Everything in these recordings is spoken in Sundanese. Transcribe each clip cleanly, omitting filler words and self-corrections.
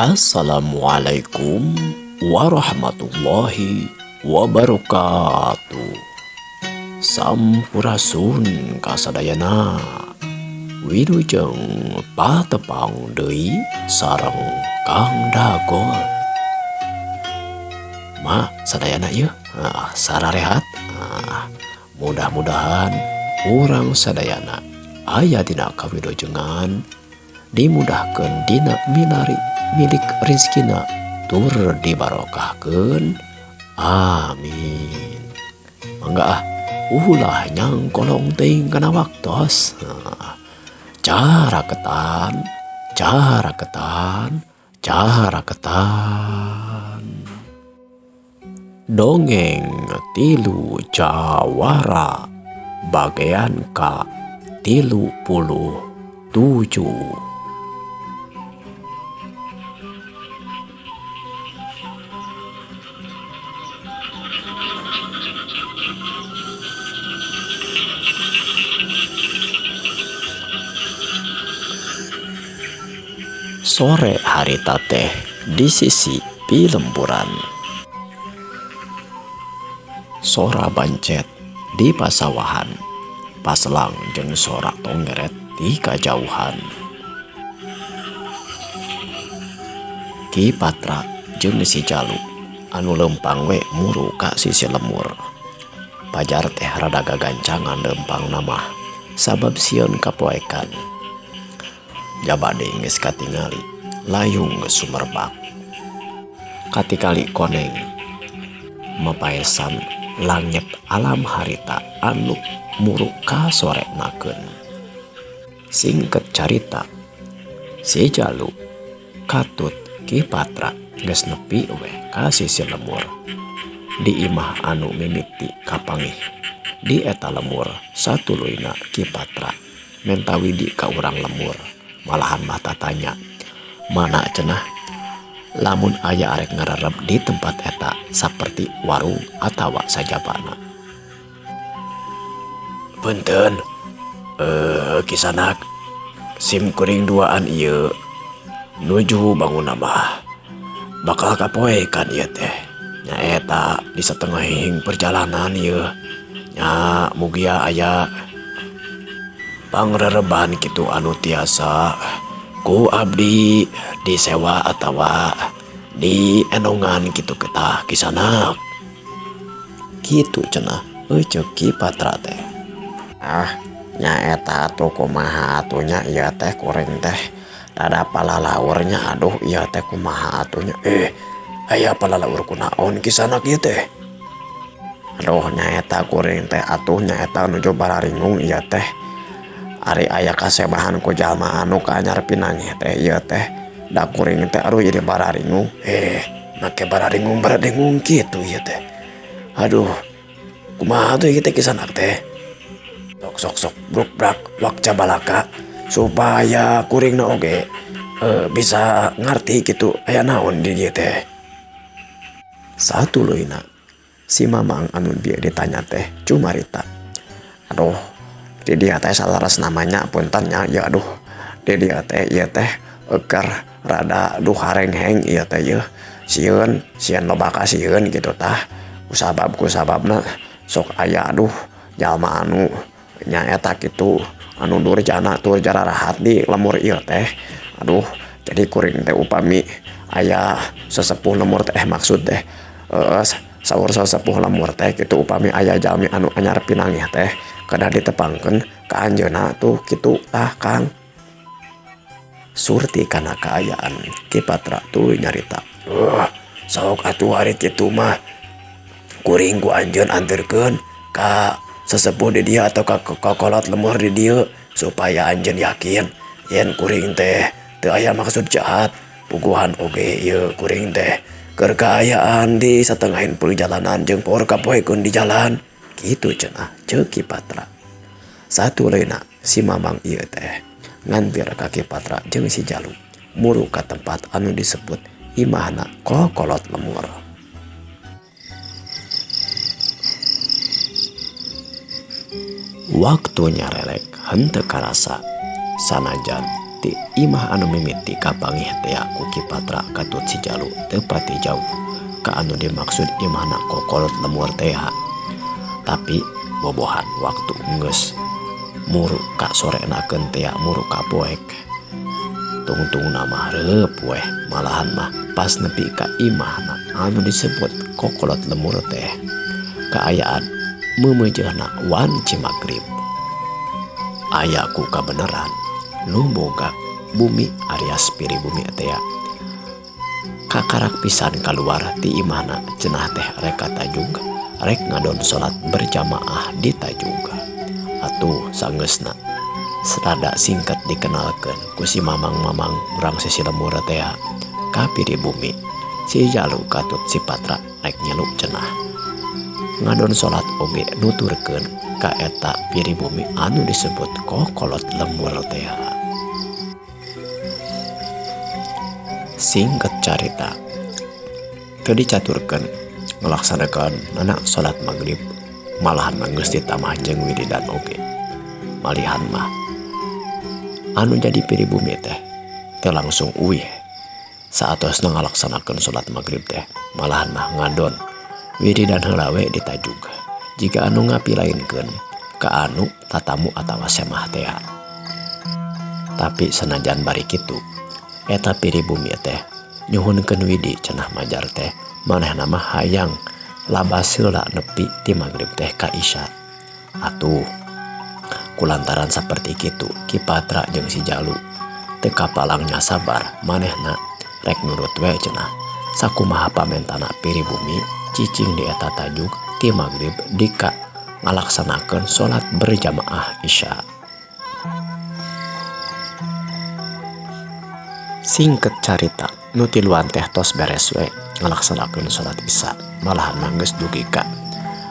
Assalamualaikum warahmatullahi wabarakatuh. Sampurasun kasadayana. Wilujeng patepang deui sareng Kang Dagol. Ma sadayana ieu sararehat. Mudah-mudahan urang sadayana aya dina kawilujengan, dimudahkeun dina milari milik rizkina, tur dibarokahkeun, amin. Mangga ah, ulah nyangkolong teuing kana waktos. Cara ketan, cara ketan, cara ketan. Dongeng Tilu Jawara bagian ka 37. Sore harita teh di sisi pilemburan. Sora bancet di pasawahan, paselang jeung sora tonggeret di kajauhan. Ki Patra jeung si Jalu anu leumpang we muru ka sisi lemur. Pajar teh rada gagancangan leumpangna mah sabab sieun kapoekan. Jabade geus katingali layung geus sumerbak. Katikali koneng mapaesan langit alam harita anu muru ka sorenakeun. Singket carita, si Jalu katut Ki Patra geus nepi we ka sisi lemur. Di imah anu mimiti kapangih di eta lemur satuluyna Ki Patra menta widi ka urang lemur. Malahan mah tatanya mana cenah lamun aya arek ngarerep di tempat eta saperti warung atawa sajabana. Punten, kisanak sim kuring duaan ieu nuju bangun mah bakal kapoekan ieu teh. Nyaeta di satengahing perjalanan ieu nya mugia aya pangrereban kitu anu tiasa ku abdi disewa atawa di enongan kitu ketah kisanak. Kitu cenah euceuk Ki Patra teh. Ah, nyaeta atuh kumaha atuh nya ieu teh kuring teh rada palalaurnya, aduh ieu teh kumaha atuh nya. Aya palalaur kunaon kisanak ieu teh? Aduh nyaeta kuring teh atuh nyaeta nuju bararingung ieu teh. Ari aya kasebahan ku jalma anu kaanyar pinangih teh ieu teh. Da kuring teh aduh jadi bararingung. Make bararingung bararingung kitu ieu teh. Aduh, kumaha atuh ieu teh kisanak teh? Sok sok sok bruk brak wakca balaka supaya kuringna oge bisa ngarti kitu aya naon di dieu teh. Satuluyna si mamang anu bieu ditanya teh cumarita. Aduh, di dia teh salaras namanya punten nya ya aduh. Di dia teh ieu teh eukeur rada duh harengheng ieu teh yeuh. Sieun, sieun loba kasieun kitu tah. Kusabab kusababna sok aya aduh jalma anu nyaeta kitu anu durjana tur jararahat di lemur ieu teh. Aduh, jadi kuring teh upami aya sesepuh lemur teh maksud teh saur sesepuh lemur teh kitu upami aya jalmi anu anyar pinangih teh kedah ditepangkeun ka anjeunna tuh kitu tah Kang. Surti kana kaayaan Ki Patra tuluy nyarita. Sok atuh ari kitu mah kuring ku anjeun anterkeun ka sesepuh di dieu atau ka kokolot lemur di dieu supaya anjeun yakin yen kuring teh teu aya maksud jahat. Puguhan oge ieu kuring teh keur kaayaan di satengahin perjalanan jeung poeur kapoekeun di jalan. Kitu cenah ceuk Ki Patra. Satuluyna si mamang ieu teh ngantir ka Ki Patra jeung si Jalu muru ka tempat anu disebut imahna kokolot lemur. Waktu nyarelek henteu karasa sanajan Ti imah anu mimiti kapanggih tea ku Ki Patra katut si Jalu teu pati jauh ka anu dimaksud imahna kokolot lemur tea. Tapi bobohan waktu geus muru ka sorenakeun tea muru ka poek. Tungtungna mah reup weh malahan mah pas nepi ka imahna anu disebut kokolot lemur teh kaayaan meumeujeuhna wanci magrib. Aya ku kabeneran nu boga bumi alias piri bumi tea kakarak pisan kaluar ti imahna cenah teh rek ka tajug rek ngadon salat berjamaah di tajug. Atuh sangeusna rada singkat dikenalkeun ku si mamang-mamang urang sisi lembur tea ka piri bumi si Jalu katut si Patra rek ngilu cenah. Ngadon salat oge nuturkeun ka eta piri bumi anu disebut kokolot lembur tea. Singkat carita teu dicaturkeun ngalaksanakeun nana salat magrib malahan mah geus ditamah jeung wiridan oge. Malihan mah anu jadi piri bumi teh teu langsung uih saatosna ngalaksanakeun salat magrib teh malahan mah ngadon wiridan heula we ditajug jika anu ngapilainkeun ka anu tatamu atawa semah tea. Tapi sanajan bari kitu eta piri bumi teh nyuhunkeun widi cenah majar teh manehna mah hayang labas heula nepi ti magrib teh ka isya. Atuh kulantaran saperti kitu Ki Patra jeung si Jalu teu kapalangnya sabar manehna rek nurut we cenah sakumaha pamentana piri bumi cicing di eta tajuk ti magrib dika ngalaksanakeun salat berjamaah isya. Singkat carita nu tiluan teh tos beres we ngalaksanakeun salat isya malahan mah geus dugi ka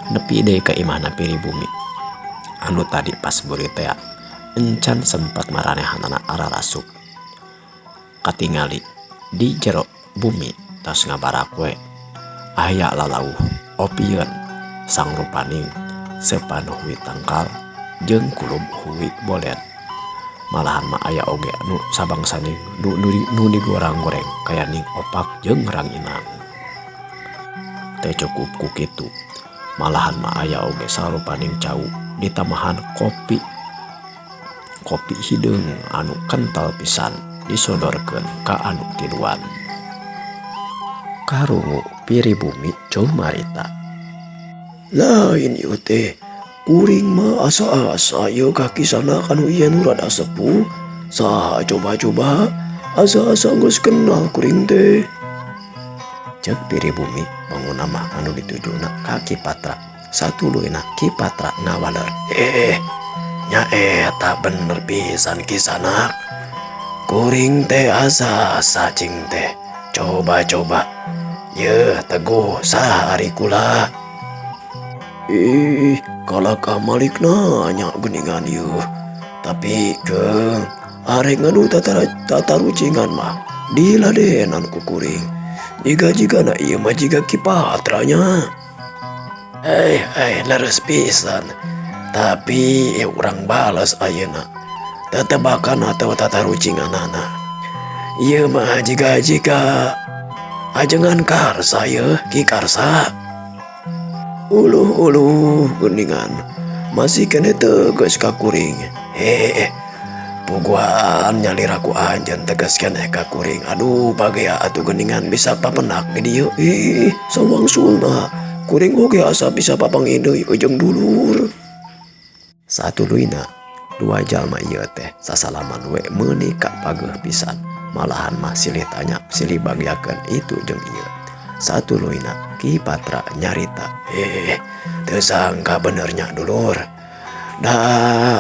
nepi deui ka imahna piri bumi anu tadi pas beurit tea encan sempat maranehanana ararasup. Katingali di jero bumi tos ngabarak we aya lalauh opieun sangrupaning seupan hui tangkal jeung kulub hui bolen. Malahan mah aya oge nu sabangsaning nu digoreng-goreng kayaning opak jeung ranginang. Teu cukup ku kitu malahan mah aya oge sarupaning cau ditamahan kopi kopi hideung anu kental pisan disodorkeun ka anu tiluan. Karungu piri bumi cumarita. Lain ieu teh kuring mah asa-asa ieu ka kisana kanu ieu nu rada sepuh. Saha coba-coba asa-asa geus kenal kuring teh. Ceuk piri bumi bangunna mah anu ditujuna ka Ki Patra. Satuluyna Ki Patra ngawaler. Nya eta bener pisan kisanak. Kuring teh asa-asa cing teh. Coba-coba. Yeuh teguh saha ari kula. Ih, kalakah malik nanya geningan yeuh. Tapi keung arek ngadu tatarucingan mah diladenan ku kuring. Jiga-jigana ieu mah jiga Ki Patranya. Leres pisan. Tapi urang bales ayeuna. Tetebakan atau tatarucinganana. Ieu mah jiga-jiga ajengan Karsa yeuh, Ki Karsa. Uluh-uluh geningan masih kene tegas ka kuring. Heeh, puguhan nyalira ku anjeun tegas keneh ka kuring. Aduh bagea atuh geningan bisa papenak di dieu. Ih, sawangsulna kuring oge asa bisa papanggih deui jeung dulur. Satuluyna dua jalma ieu teh sasalaman we meuni ka pageuh pisan. Malahan mah silih tanya silih bagyakeun itu jeung ieu. Satuluyna Ki Patra nyarita, Teu sangka benernya dulur. Da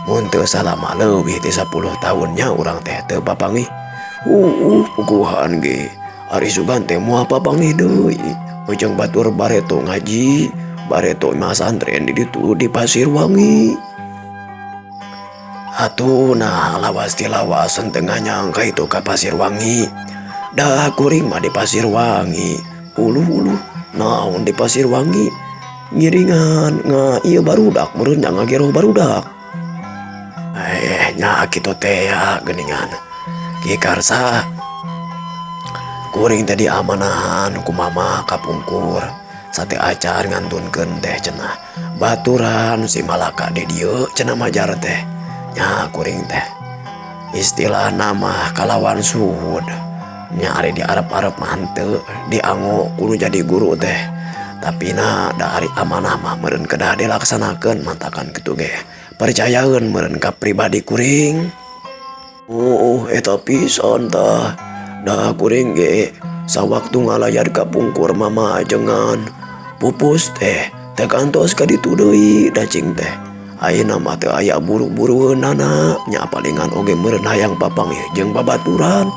mun teu salah mah leuwih ti 10 tahunnya urang teh teu papanggih. Puguhan ge. Ari sugan teh moal papanggih deui. Ujang batur bareto ngaji, bareto masantren di ditu di Pasirwangi. Atuh nah lawas ti lawas teu nyangka itu ka Pasirwangi. Dah kuring mah di Pasirwangi. Uluh-uluh naon di Pasirwangi? Ngiringan nga ieu barudak meureun nya ngageroh barudak. Nya kitu teh ya geuningan. Ki Karsa kuring teh diamanahan ku mama kapungkur sate acar ngantunkeun teh cenah baturan si Malaka di dieu cenah majar teh. Nya kuring teh istilah nama kalawan suhud nya ari di arep-arep mah henteu diango kudu jadi guru teh, tapi na da ari amanah mah meureun kedah dilaksanakeun mantakan kitu ge percayaeun meureun ka pribadi kuring. Oh, eta pisan tah. Da kuring ge sawaktu ngalayar kapungkur mama ajengan pupus teh teu kantos ka ditu deui dacing teh. Ayeuna mah teu aya buru-burueunana nya palingan oge meureun hayang papanggih jeung babaturan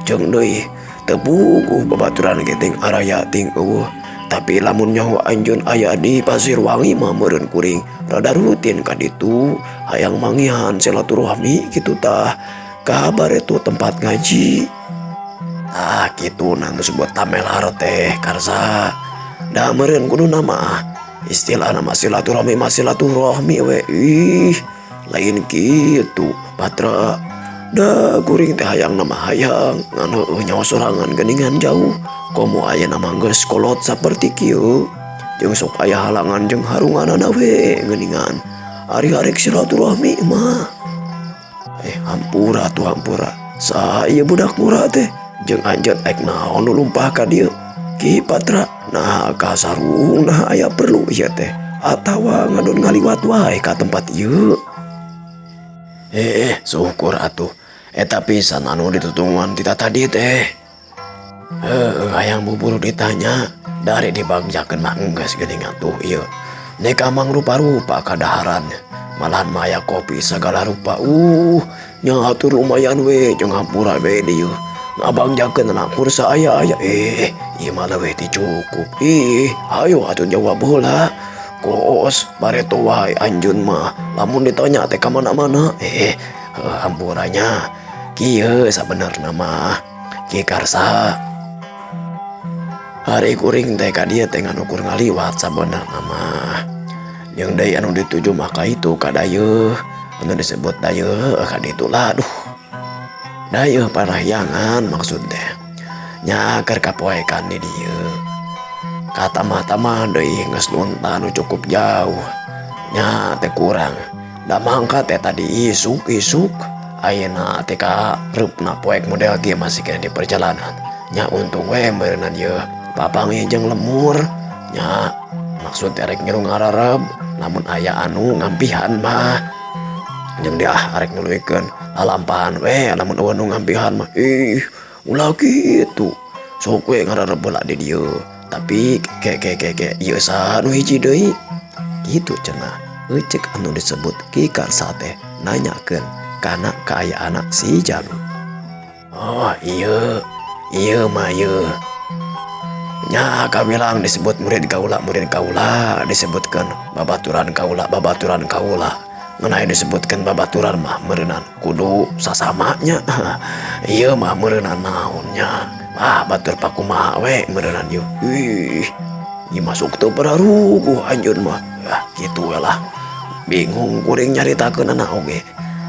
jeung deui teu puguh babaturan ge ting araya ting eueuh. Tapi lamun nyaho anjeun aya di Pasirwangi mah meureun kuring rada rutin ka ditu hayang manggihan silaturahmi kitu tah. Kabar itu tempat ngaji. Ah kitu nah nu disebut tamelar teh Karsa. Da meureun kudu nama istilah nama silaturahmi mah silaturahmi we. Ih, lain kitu Patra. Da kuring teh hayang nama hayang ngan heueuh nyaho sorangan geuningan jauh. Komo ayeuna mah geus kolot saperti kieu. Jeung sok aya halangan jeung harunganana we geuningan. Ari arek silaturahmi mah. Hampura tuh hampura. Saha ieu budak murah teh? Jeung anjeun ek naon nu lumpah ka dieu? Ki Patra, nah ka sarung nah aya perlu ieu teh. Atawa ngadon ngaliwat wae ka tempat ieu. Syukur atuh. Eta pisan anu ditutungan tita tadi teh. Heueuh, hayang buburu ditanya dari dibagjakeun mah enggeus geuning atuh ieu. Neka mang rupa-rupa kadaharan. Malahan maya kopi segala rupa. Nya atur lumayan we jeung hampura we dieu. Ngabangjakeun na kursa aya-aya. Ieu mah leuwih ti cukup. Ih, ayo atuh jawab heula. Kos bareto wae anjeun mah. Lamun ditanya teh ka mana-mana. Hampuranya. Kieu sabenerna mah Ki Karsa. Hari kuring teh ka dieu teh ngan ukur ngaliwat sabenerna mah. Jeung deui anu dituju mah ka itu ka dayeuh anu disebut dayeuh ka ditu lah aduh. Dayeuh parahyangan maksud teh. Nya keur kapoekan di dieu. Ka tamah-tamah deui geus lunta nu cukup jauh. Nya teh kurang. Da mangka teh tadi isuk-isuk ayeuna teh ka reupna poek model kieu masih keneh di perjalanan. Nya untung we meureunnan ieu papanggih jeung lemur. Nya maksud teh rek ngilu ngarareb lamun aya anu ngampihan mah. Jeung dia arek nuluykeun lalampahan we lamun eueuh nu ngampihan mah. Ih, ulah kitu. Sok we ngarareb heula di dieu. Tapi ke ke ke ke ieu saha nu hiji deui? Kitu cenah. Eceuk anu disebut Ki Karsa teh nanyakeun kana kaayaanna si Jalu. Oh, ieu. Ieu mah ieu. Nya kawilang disebut murid kaula, murid kaula disebutkeun babaturan kaula, babaturan kaula. Ngeunai disebutkeun babaturan mah meureunan kudu sasamanya. Ieu mah meureunan naonnya. Ah, batur pakumaha we meureunan ieu. Ih, ieu masuk teu pararuguh anjeun mah. Ah, kitu we lah. Bingung kuring nyaritakeunana oge.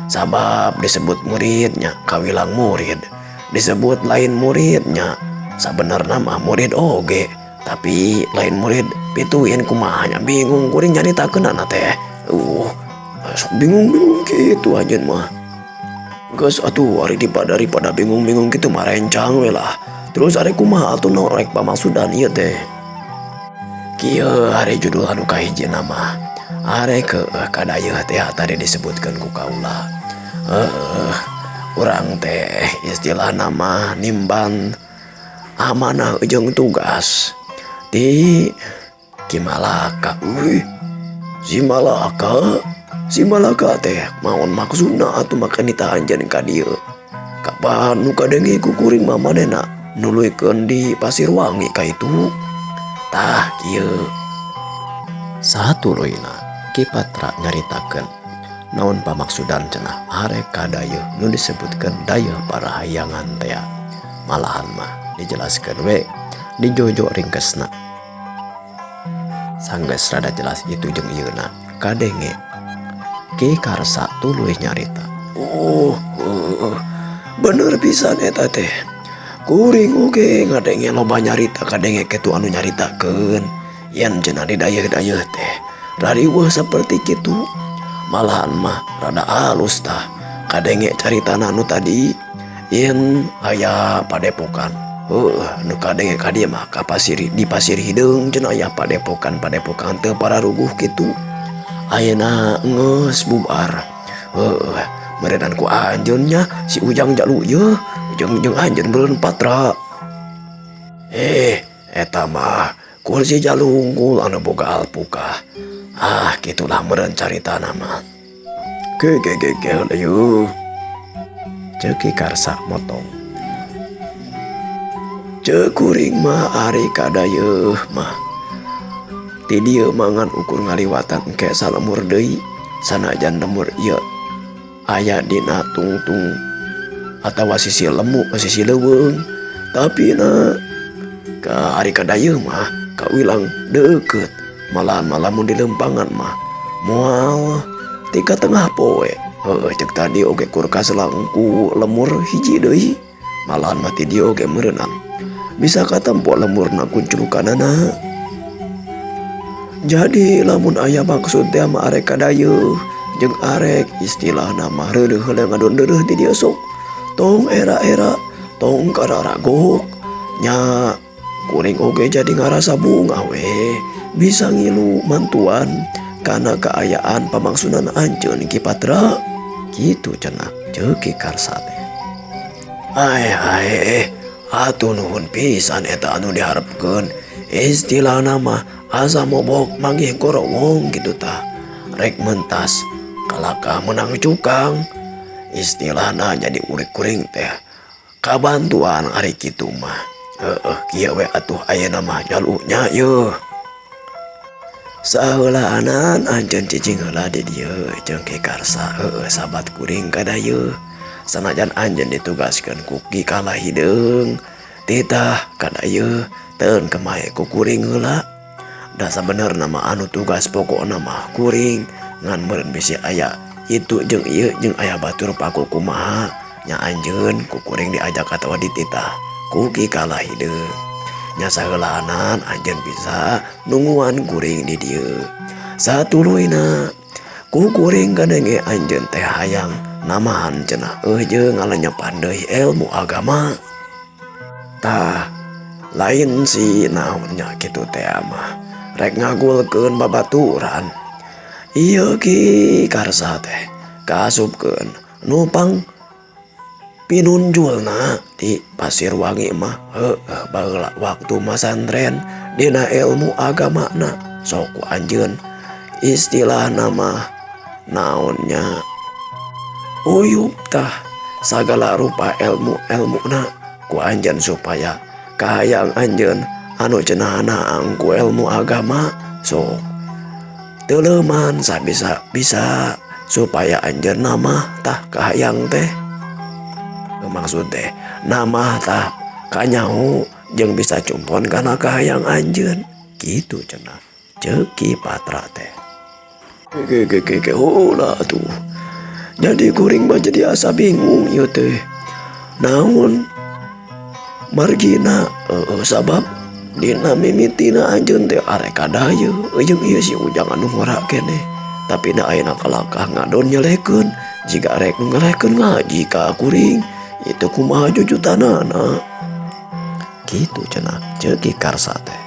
Sabab disebut muridnya kawilang murid, disebut lain muridnya sabenerna mah murid oge, tapi lain murid pituin kumaha nya bingung kuring nyaritakeunana teh. Sok bingung-bingung kitu anjeun mah. Geus atuh ari daripada bingung-bingung kitu mah rencang we lah. Terus ari kumaha atuh naon rek pamaksudan ieu teh. Kieu ari judul anu kahijina mah. Arek heueuh ka dayeuh teh tadi disebutkeun ku kaula. Heueuh, urang teh istilahna mah nimban amanah jeung tugas di Ki Malaka. Wih, si Malaka, si Malaka teh maon maksudna atuh make nita anjeun ka dieu. Kapan nu kadenge ku kuring mah manehna nuluykeun di Pasirwangi ka itu. Tah kieu. Satuluyna Ki Patra nyaritakeun naon pamaksudan cenah arek ka dayeuh nu disebutkeun dayeuh parahyangan teh. Malahan mah dijelaskeun we dijojo ringkesna. Sanggeus rada jelas itu jeung ieuna kadenge Ki Karsa tuluy nyarita Oh, heueuh bener pisan eta teh. Kuring oge ngadenge loba nyarita kadenge kitu anu nyaritakeun yen cenah di dayeuh-dayeuh teh rariweuh saperti kitu. Malahan mah rada alus tah kadenge caritana anu tadi yen aya padepokan. Heueuh nu kadenge ka dieu mah ka pasir di Pasir Hideung cenah aya padepokan-padepokan teu pararuguh kitu. Ayeuna geus bubar. Heueuh meureunan ku anjeun nya si Ujang Jalu yeuh jeung jeung anjeun meureun Patra. Eh eta mah kursi Jalu hungkul anu boga alpukah. Ah kitulah meureun caritana mah. Ge ge ge ge yeuh. Ceuk Ki Karsa motong. Ceuk kuring mah ari kadayeuh mah. Ti dieu mah ngan ukur ngaliwatan engke salemur deui sanajan lemur ieu aya dina tungtung atawa sisi lemu sisi leuweung tapi na ka ari kadayeuh mah kawilang deukeut malahan mah lamun di lempangan mah moal ti ka tengah poe. Heueuh ceuk tadi oge kur kaselang ku lemur hiji deui malahan mah ti dieu oge meureunan bisa katempo lemurna kunculukanana. Jadi lamun aya maksud teh mah arek kadayeuh jeung arek istilahna mah reudeuh heula ngadon deureuh di dieu sok tong era-era tong kararagok nya kuring oge jadi ngarasa bungah we bisa ngilu mantuan kana kaayaan pamangsunan anjeun Ki Patra kitu cenah ceuk Ki Karsa teh. Ai ai atuh nuhun pisan eta anu diharepkeun istilahna mah asa mobok manggih gorowong kitu tah rek mentas kalakah menang cukang istilahna jadi urik kuring teh kabantuan ari kitu mah. Heueuh kieu we atuh ayeuna mah jalunya yeuh. Saheulaanan anjeun cicing heula di dieu jeung Ki Karsa. Heueuh sahabat kuring kadayeuh sanajan anjeun ditugaskeun ku Ki Kala Hideung titah kadayeuh teun kemae ku kuring heula. Da sabenerna mah anu tugas pokokna mah kuring ngan meureun bisi aya itu jeung ieu jeung aya batur paku kumaha nya anjeun ku kuring diajak atawa dititah ku Ki Kala Hideung. Nya saheulaanan anjeun bisa nungguan kuring di dieu. Satuluyna ku kuring kadenge anjeun teh hayang namahan cenah eueuh jeung ngalenyepan deui ilmu agama. Tah lain si naonnya kitu teh mah rek ngagulkeun babaturan. Ieu Ki Karsa teh kaasupkeun nupang pinunjulna di Pasirwangi mah heueuh baheula waktu masantren dina ilmu agamana sok ku anjeun istilahna mah naonnya uyup tah sagala rupa ilmu-ilmuna ku anjeun supaya kahayang anjeun anu cenahna ku ilmu agama sok teuleman sabisa-bisa supaya anjeun mah tah kahayang teh maksud teh nama tah kanyaho jeung bisa cumpon kana kahayang anjeun kitu cenah ceuk Ki Patra teh. Ge ge ge ge heula atuh. Jadi kuring mah jadi asa bingung ieu teh. Naon margina heueuh sabab dina mimitina anjeun teh arek kadayeuh jeung ieu si Ujang anu ngora keneh. Tapi da ayeuna kalakah ngadon nyelekeun jiga arek nu ngelehkeun ngaji ka kuring itu kumaha jujutanana kitu cenah ceuk Ki Karsa teh.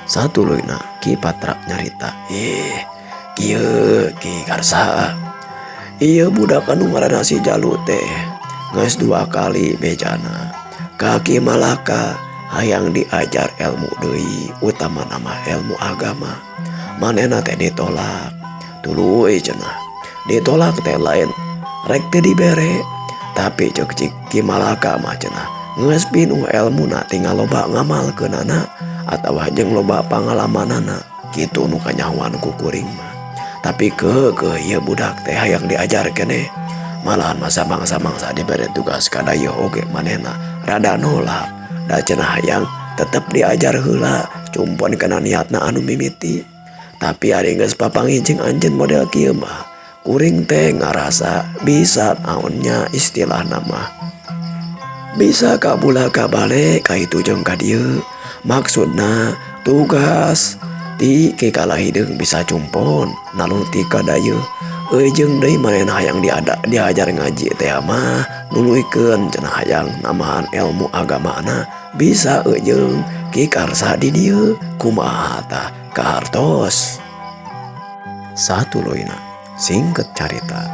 Satuluyna Ki Patra nyarita kieu Ki Karsa ieu budak anu ngaranna si Jalu teh geus 2 kali bejana ka Ki Malaka hayang diajar ilmu deui utamana mah ilmu agama manehna teh ditolak tuluy cenah ditolak teh lain rek teu dibere tapi ceuk Ki Malaka mah cenah geus pinuh elmuna tinggal loba ngamalkeunana atawa jeung loba pangalamanana kitu nu kanyahoan ku kuring mah. Tapi keukeuh ieu budak teh hayang diajar keneh malahan masa mangsa-mangsa dibere tugas kadayeuh oge manehna rada nolak da cenah hayang tetep diajar heula cumpon kana niatna anu mimiti. Tapi ari geus papanggih jeung anjeun model kieu mah Kuring teh ngarasa bisa naon nya istilahna mah bisa kabulaka balik ka itu jeung ka dieu. Maksudna tugas ti Ki Kala Hideung bisa cumpon nalungtik ka dayeuh jeung deui manehna hayang diada diajar ngaji teh mah nuluykeun cenah hayang nambahan ilmu agamana bisa jeung Ki Karsa di dieu kumaha tah kahartos. Satuluyna singket carita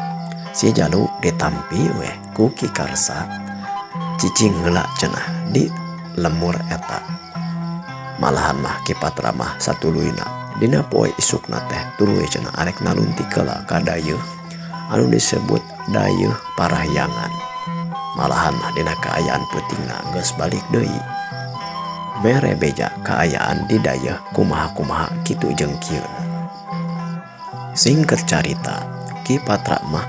si Jalu ditampi weh ku Ki Karsa cicing heula cenah di lemur eta. Malahan mah Ki Patra mah satuluyna dina poe isukna teh tuluy cenah arek naluntik heula ka dayeuh anu disebut Dayeuh Parahyangan. Malahan mah dina kaayaan peutingna geus balik deui. Mere beja kaayaan di dayeuh kumaha-kumaha kitu jeung kieuna. Singket carita Ki Patra mah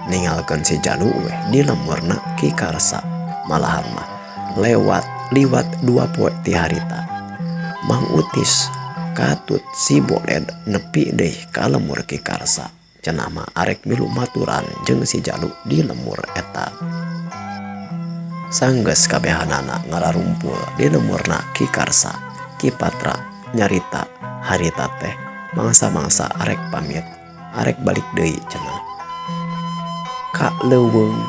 ninggalkeun si Jalu weh di lemurna Ki Karsa. Malahan mah lewat liwat 2 poe ti harita Mang Utis katut si Boled nepi deui ka lemur Ki Karsa. Cenah mah arek milu maturan jeung si Jalu di lemur eta. Sanggeus kabehanana ngararumpul di lemurna Ki Karsa. Ki Patra nyarita harita teh mangsa-mangsa arek pamit arek balik deui cenah ka leuweung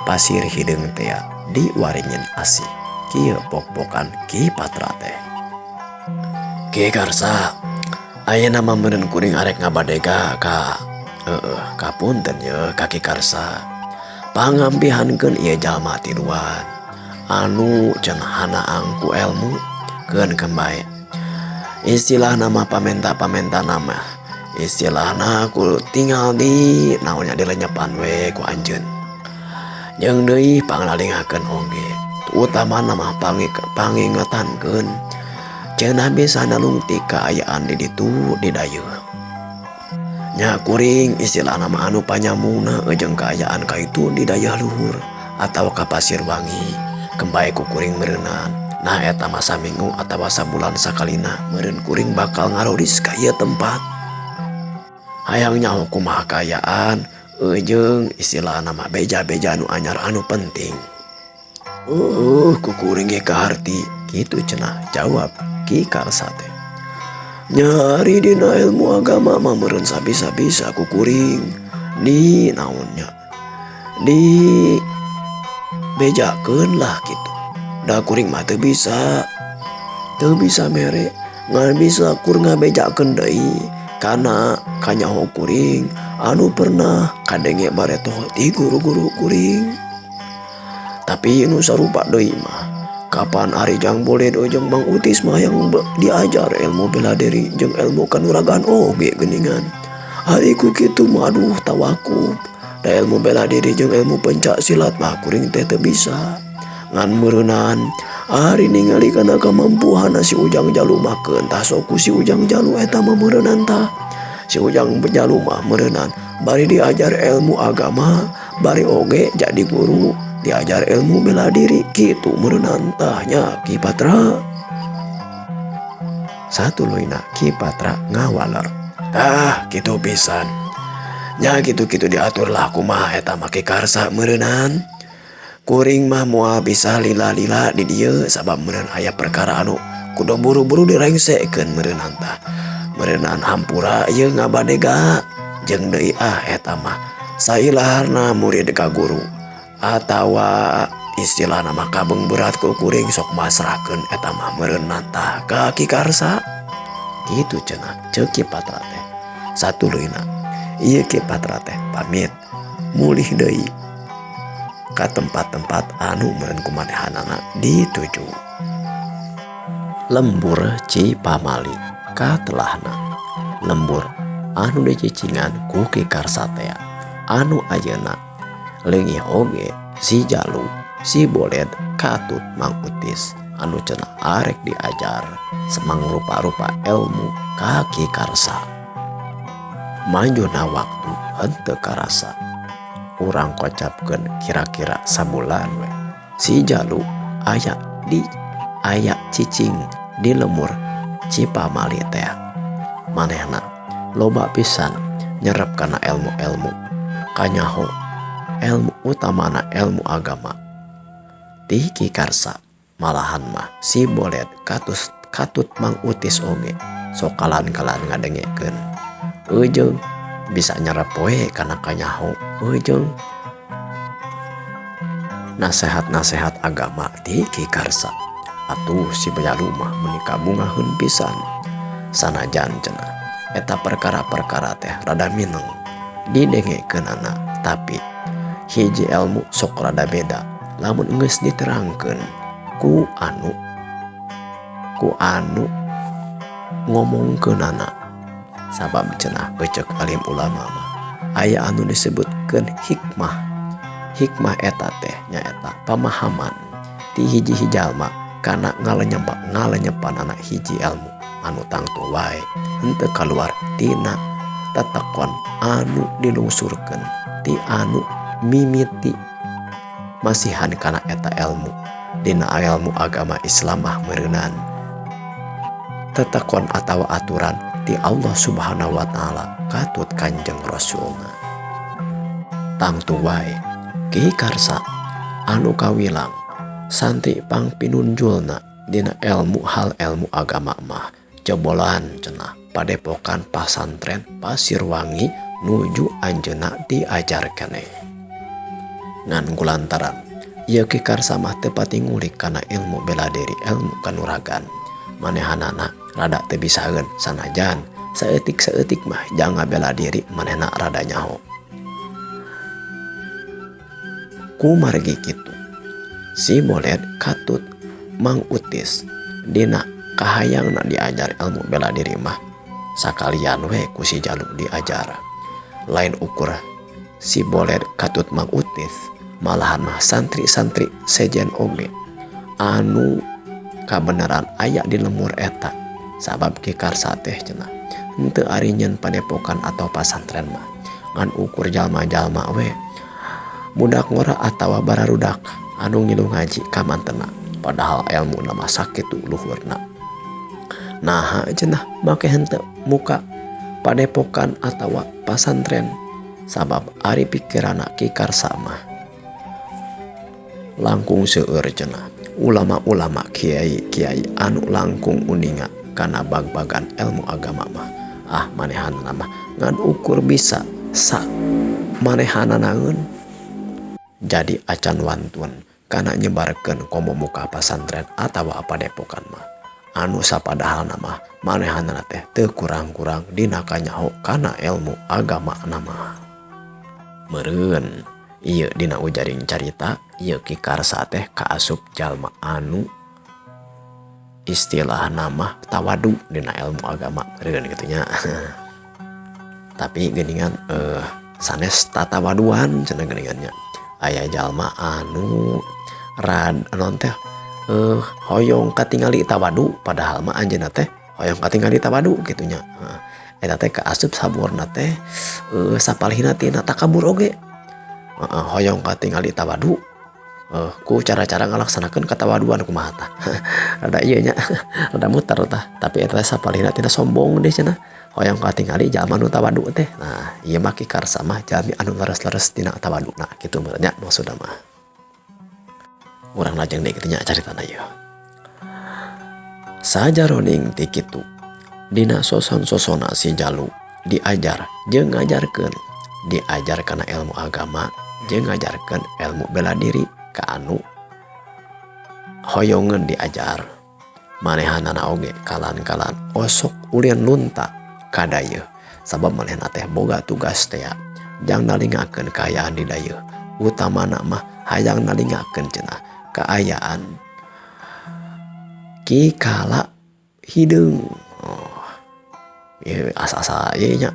Pasir Hideung tea di Waringin Asih. Kieu pok-pokan Ki Patra teh. Ki Karsa ayeuna mah meureun kuring arek ngabadega ka heueuh kapunten ye ka Ki Karsa. Pangampihankeun ieu jalma tiluan anu cenah hanaang ku elmu keun kembae. Istilahna mah pamenta-pamenta nama istilahna ku tinggal di naonnya dilenyepan we ku anjeun. Jeung deui panglalingakeun oge utamana mah pangingetankeun cenah bisa nalungtik kaayaan di ditu di dayeuh. Nya kuring istilahna mah anu panyambungna jeung kaayaan ka itu di dayeuh luhur atawa ka Pasir Wangi kembae ku kuring meureunan. Nah eta mah saminggu atawa sabulan sakalina meureun kuring bakal ngarodis ka ieu tempat. Hayang nyaho kumaha kaayaan jeung istilahna mah beja-beja nu anyar anu penting. Ku kuring ge kaharti kitu cenah jawab Ki Karsa teh. Nyari dina ilmu agama mah meureun sabisa-bisa ku kuring di naonnya di bejakeun lah kitu. Da kuring mah teu bisa mere ngan bisa kur ngabejakeun deui kana kanyaho kuring anu pernah kadenge baretoh ti guru-guru kuring. Tapi nu sarupa deui mah kapan ari Jang Boled jeung Mang Utis mah yang diajar ilmu bela diri jeung ilmu kanuragan oge geuningan. Ari ku kitu mah aduh tawakub. Da ilmu bela diri jeung ilmu pencak silat mah kuring teh teu bisa. Ngan meureunan ari ningali kana kamampuhan si Ujang Jalu mah keun tah sok ku si Ujang Jalu eta mah meureunan tah. Si Ujang Jalu mah meureunan bari diajar ilmu agama bari oge jadi guru diajar ilmu bela diri kitu meureunan tah nya Ki Patra. Satuluyna Ki Patra ngawaler. Tah kitu pisan. Nya kitu-kitu diatur lah kumaha eta mah Ki Karsa meureunan. Kuring mah moal bisa lila-lila di dieu sabab meureun aya perkara anu kudu buru-buru direngsekeun meureunnan tah. Meureunnan hampura ieu ngabadega jeung deui ah eta mah sailaharna murid ka guru atawa istilahna mah kabeung berat ku kuring sok masrahkeun eta mah meureunnan tah ka Ki Karsa. Kitu cenah ceuk Ki Patra teh. Satuluyna ieu Ki Patra teh pamit mulih deui ka tempat-tempat anu meureun kumanehanana dituju. Lembur Cipamali katelahna lembur anu dicicingan ku Ki Karsa tea anu ayeuna leungih oge si Jalu si Boled katut Mang Utis anu cenah arek diajar semang rupa-rupa ilmu ka Ki Karsa. Manjuna waktu henteu karasa urang kocapkeun kira-kira sabulan we si Jalu aya di aya cicing di lemur Cipamali teh. Manehna loba pisan nyerep kana ilmu-ilmu Kanyaho ilmu utamana ilmu agama ti Ki Karsa. Malahan mah si Boled katus katut Mang Utis oge sok kalan-kalan ngadengekeun eujeung bisa nyerep we kana kanyaho eujeung nasehat-nasehat agama ti Ki Karsa. Atuh si Jalu mah meuni kabungaheun pisan sanajan cenah eta perkara-perkara teh rada mineng didengekeunana, tapi hiji ilmu sok rada beda lamun geus diterangkeun ku anu ngomongkeunana, sabab cenah peuceuk alim ulama mah aya anu disebutkeun hikmah. Hikmah eta teh nyaeta pamahaman ti hiji jalma kana ngalenyepanana hiji ilmu anu tangtu wae henteu kaluar tina tetekon anu dilungsurkeun ti anu mimiti masihan kana eta ilmu. Dina ilmu agama Islam mah meureunan tetekon atawa aturan ti Allah Subhanahu wa taala katut Kanjeng Rasulna. Tangtu wae Ki Karsa anu kawilang santri pangpinunjulna dina ilmu hal ilmu agama mah jebolan cenah padepokan pasantren Pasirwangi nuju anjeunna diajar keneh. Ngan kulantaran ieu Ki Karsa mah teu pati ngulik kana ilmu bela diri, ilmu kanuragan, manehanana rada teu bisaeun, sanajan saeutik-saeutik mah jang ngabela diri manehna rada nyaho. Kumargi kitu si Boled katut Mang Utis dina kahayangna diajar ilmu bela diri mah sakalian we ku si Jalu diajar. Lain ukur si Boled katut Mang Utis, malahan mah santri-santri sejen oge anu kabeneran aya di lembur eta, sabab Ki Karsa teh cenah henteu ari nyeun padepokan atau pasantren mah ngan ukur jalma-jalma we, budak ngora atawa bararudak anu ngilu ngaji ka mantena, padahal ilmu mah sakitu luhurna. Naha cenah make henteu muka padepokan atawa pasantren? Sabab ari pikiranna Ki Karsa mah langkung seueur cenah ulama-ulama, kiai-kiai anu langkung uninga kana bag-bagan ilmu agama mah. Ah, manehanna mah ngan ukur bisa sa manehananaeun, jadi acan wantun kana nyebarkeun komo muka pasantren atawa padepokan mah, anu sapadahalna mah manehanna teh teu kurang-kurang dina kanyaho kana ilmu agama mah. Meureun ieu dina ujaring carita ieu Ki Karsa teh kaasup jalma anu istilahna mah tawadu dina ilmu agama meureun kitu nya. Tapi geuningan sanes tatawaduan cenah geuningan nya, aya jalma anu rad naon teh hoyong katingali tawadu, padahal mah anjeunna teh hoyong katingali tawadu kitu nya. Eta teh kaasup saburna teh sapalihna tina takabur oge, hoyong katingali tawadu ku cara-cara ngalaksanakeun katawaduan. Kumaha tah, rada ieu nya, rada muter tah, tapi eta teh sapalihna tina sombong deh cenah, hoyong katingali jalma nu tawadu teh. Nah, ieu mah Ki Karsa mah jalmi anu leres-leres tina tawaduna kitu meureun nya maksudna mah. Urang lajeng deui kitu nya caritana ieu. Sajaroning ti kitu dina soson-sosona si Jalu diajar jeung ngajarkeun, diajar kana ilmu agama jeung ngajarkeun ilmu bela diri ka anu hoyongeun diajar, manehanana oge kalan-kalan osok ulin lunta ka dayeuh, sabab manehna teh boga tugas tea jang nalingakeun kaayaan di dayeuh, utamana mah hayang nalingakeun cenah kaayaan Ki Kala Hideung. Oh, ieu asa-asa ieu nya,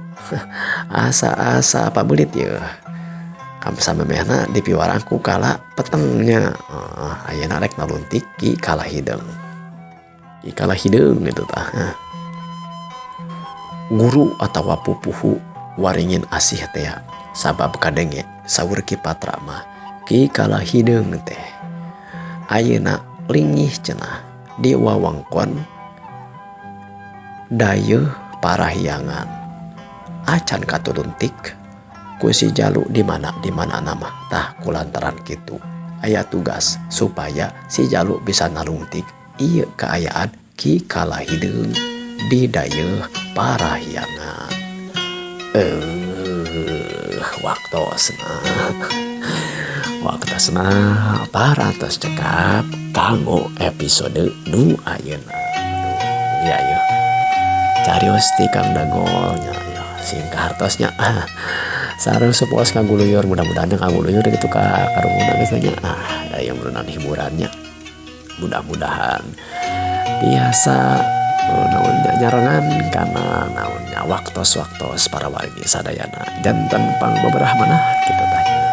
asa-asa pabelit ieu samemehna dipiwarang ku Kala Peteng nya. Oh, ayeuna rek naluntik Ki Kala Hideung, Ki Kala Hideung gitu tah. Guru atawa pupuhu Waringin Asih teh, sabab kadenge saur Ki Patra mah Ki Kala Hideung teh ayeuna linggih cenah di wewengkon dayeuh Parahyangan, acan katuluntik. Ku si Jalu di mana di mana nama tah kulantaran kitu aya tugas supaya si Jalu bisa nalungtik ieu kaayaan Ki Kala Hideung di dayeuh Parahyangan. Eh waktosna waktosna parantos cekap kanggo episode nu ayeuna. Aduh ya yeuh carios ti Kang Dagol nya yeuh sing kahartos nya sareng supados ngaguluyur mudah-mudahan ngaguluyur gitu ka karunguna geus nya ah aya meureunan hiburannya mudah-mudahan tiasa naon nya nyarengan kana naon nya waktos-waktos para wargi sadayana janten pangbeberah manah kitu tah nya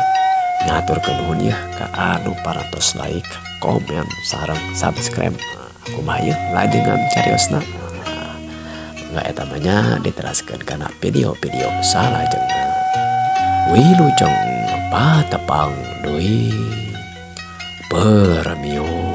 ngaturkeun nuhun yeuh ka anu parantos like, komen, sareng subscribe. Kumaha yeuh lajengan cariosna mangga eta mah nya diteraskeun kana video-video salajengna. Wilujeng patepang deui. Permios.